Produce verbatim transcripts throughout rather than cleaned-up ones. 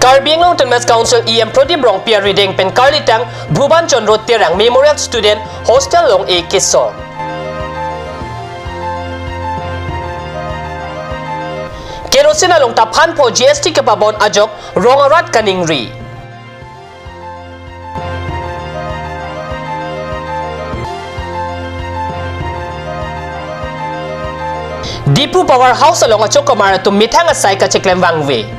Karbi Anglong Autonomous Council E M Prodip Rongpi arideng pen Karlitang Bhuban Chandra Terang Memorial Student Hostel along e kesom. Kerosene along ta phanpho G S T kepabon ajok rong arat kaningri. Diphu Power House along achokomar atum methang asai kacheklem vangve.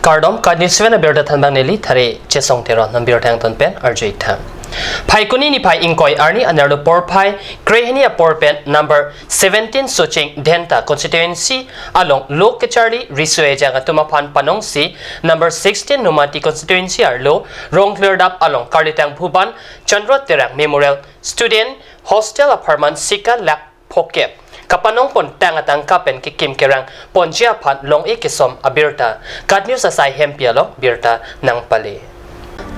Kardom, KAT News seven abirta thanbang neli Thare Chesong Teron, nambirta angton pen arju-ik tha. Phaikuni niphai ingkoi arni anerlo porphai krehini apor pen number seventeen Socheng Dhenta constituency along lo kecharli riso ejang atum aphan panongsi number sixteen Nomati constituency arlo Rongklirdap along Karlitang Bhuban Chandra Terang Memorial Student Hostel apharman sika lakh phokep kapanong pon tang atangka pen kekim kerang ponji aphan long-e kesom abirta KAT News asai hempi along birta nangpale.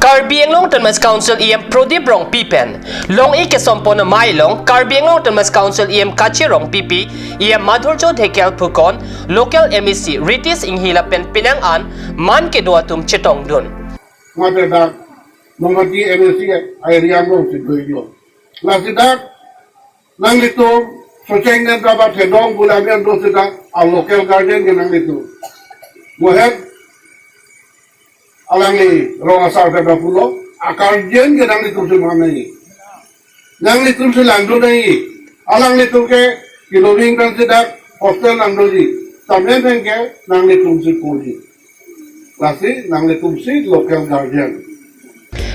Karbi Anglong Autonomous Council E M Prodip Rongpi pen long-e kesom pon amei along Karbi Anglong Autonomous Council E M Kache Rongpipi, E M Madhurjo Dhekial Phukan, local M A C Ritesh Enghi lapen penang an man kedo atum chetongdun. Mate dak Nomati M A C area mo si doilo. Lasi dak nanglitum Socheng Dhenta ba Thedong bula amen do sita a local guardian ke nanglitum. Mohet alangli rong asar kata pulo, a guardian ke nanglitum si manai. Nanglitum si langdun nai. Alanglitum ke kiloming dan sita hostel nangdoji. Samen ke nanglitum si puji. Lasi nanglitum si local guardian.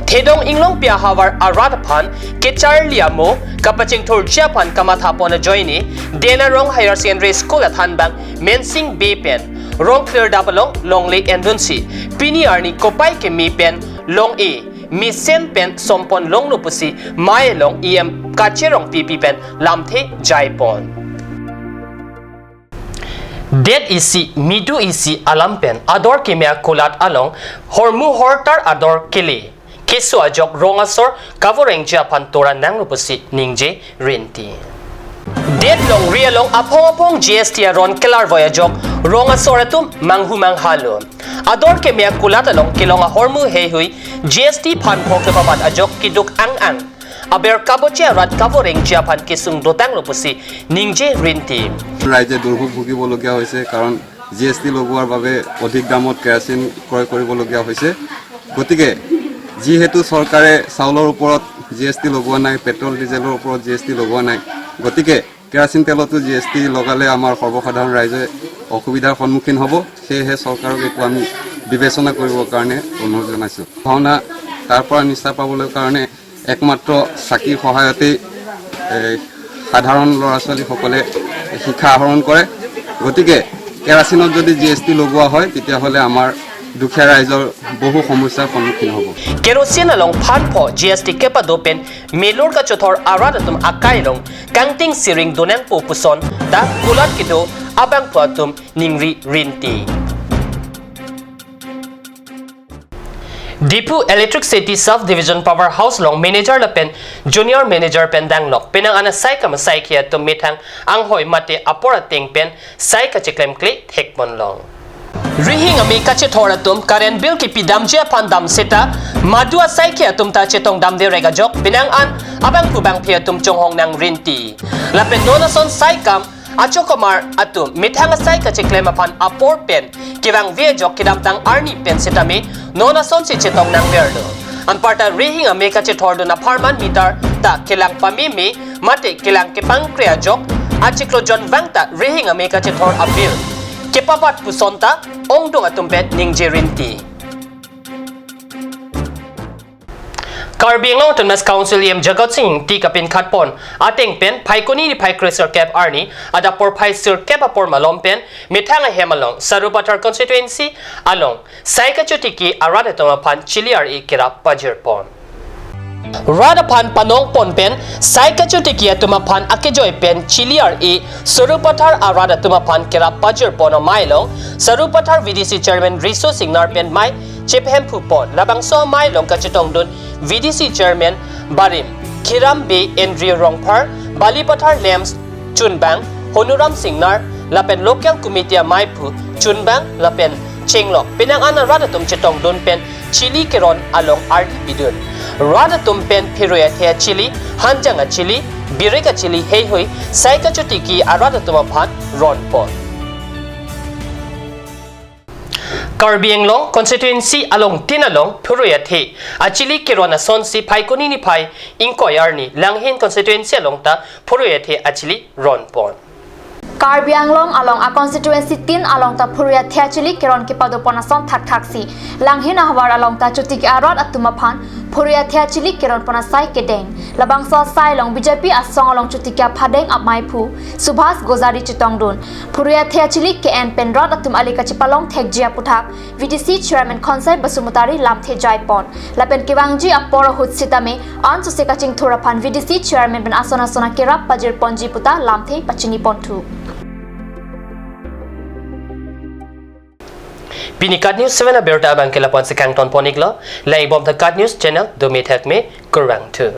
Thedong Inglongpi ahavar arat aphan kecharli amo kapachingthurji aphan kamatha pon ajoine Denarong Higher Secondary School athanbang Mensing Bey pen Rongklirdap along longle endunsi pini arni kopai keme pen long-e mesen pen som pon longlo pusi mei along E M Kache Rongpipi pen lamthe jai pon. Det isi, midu isi alam pen ador keme akulat along hormu hortar ador kele keso ajok rong asor kavorengji aphan tora nanglo pusi ningje rinti. Det longri along aphong aphong G S T aron kelarvoi ajok rong asor atum manghu manghalo. Ador keme akulat along kelong ahormu heihui G S T phanpho kepabat ajok keduk ang ang aber kaboche arat kavorengji aphan kesung dotanglo pusi ningje rinti. ৰাইজে দুৰ্ভোগ ভুগিবলগীয়া হৈছে, কাৰণ জি এছ টি লগোৱাৰ বাবে অধিক দামত কেৰাচিন ক্ৰয় কৰিবলগীয়া হৈছে। গতিকে যিহেতু চৰকাৰে চাউলৰ ওপৰত জি এছ টি লগোৱা নাই, পেট্ৰল ডিজেলৰ ওপৰত জি এছ টি লগোৱা নাই, গতিকে কেৰাচিন তেলতো জি এছ টি লগালে আমাৰ সৰ্বসাধাৰণ ৰাইজে অসুবিধাৰ সন্মুখীন হ'ব। সেয়েহে চৰকাৰক এইটো আমি বিবেচনা কৰিবৰ কাৰণে অনুৰোধ জনাইছোঁ। ভাওনা তাৰ পৰা নিষ্ঠা পাবলৈ কাৰণে একমাত্ৰ চাকিৰ সহায়তেই, এ, সাধাৰণ ল'ৰা ছোৱালীসকলে শিক্ষা আহৰণ কৰে। গতিকে কেৰাচিনত যদি জি এছ টি লগোৱা হয়, তেতিয়াহ'লে আমাৰ দুখীয়া ৰাইজৰ বহু সমস্যাৰ সন্মুখীন হ'ব। Kerosene along phanpho G S T kepado pen melur kachethor arat atum akai along kangting siring donangpo puson ta kulat kedo abangphu atum ningri rinti. Diphu Electricity Sub Division Power House along manager lapen junior manager pen danglok penang an asai kam asaikhi atum methang anghoi mate apor ateng pen sai kacheklemkle thekponlong. Rihing ame kachethor atum current bill kipidamji aphan dam seta madu asaikhi atum ta chetongdamde rek ajok penang an abangphu bangphi atum chonghong nangrinti. Lapen non ason sai kam achokomar atum methang asai kacheklem aphan apor pen kevangve ajok kedamtang arni pen setame non asonsi chetong nangverlo. Anparta Rihing ame kachethordun apharman meter ta kelang pameme mate kelang kepangkre ajok achiklo jonvang ta Rihing ame kachethor abill kepabat puson ta ongdung atum pen ningje rinti. Karbi Anglong Autonomous Council E M Jagat Sing Ingti kapinkhatpon ateng pen Phaikuni niphai kresirkep arni adap porphai sirkep apor malom pen methang ahem along Sarupathar constituency along sai kachotiki arat atum aphan chili ar-e kerap pajirpon. Rat aphan panongpon pen sai kachotiki atum aphan akejoi pen chili ar-e Sarupathar arat atum aphan kerap pajirpon amei along Sarupathar V D C chairman Riso Singnar pen mei chephemphupon. Labangso amei along kachetongdun V D C chairman barim Khiram Bey, Andrew Rongphar, Balipathar Lems chunbang Honuram Singnar, lapen local committee amaiphu chunbang lapen chenglok penang an arat atum chetongdun pen chili keron along ardi pidun. Rat atum pen phirui athe achili, hanjang achili, birik achili heihui sai kachotiki arat atum aphan ronpon. Karbi Anglong constituency along tin along phirui athe achili keron asonsi Phaikuni niphai ingkoi arni Langhin constituency along ta phirui athe achili ronpon. Karbi Anglong along a constituency tin along ta phirui athe achili keron kepadopon ason thakthaksi Langhin ahavar along ta chotiki arat atum aphan phirui athe achili keronpon asai kedeng. Labangso asai along B J P asong along chotiki aphadeng amaiphu Subhas Gojari chetongdun. Phirui athe achili ke-en pen rat atum ale kachepalong thekji aputhak V D C chairman Khonsai Basumatary lamthe jaipon. Lapen kevangji apor ahut sitame ansose kachingthur aphan V D C chairman pen ason ason akerap pajirponji puta lamthe pachiniponthu. Pini KAT News seven abirta abangke lapu-ansi kangtonpon-iklo. Lang-ikbom ta KAT News channel, dome thakme, kurvangthu.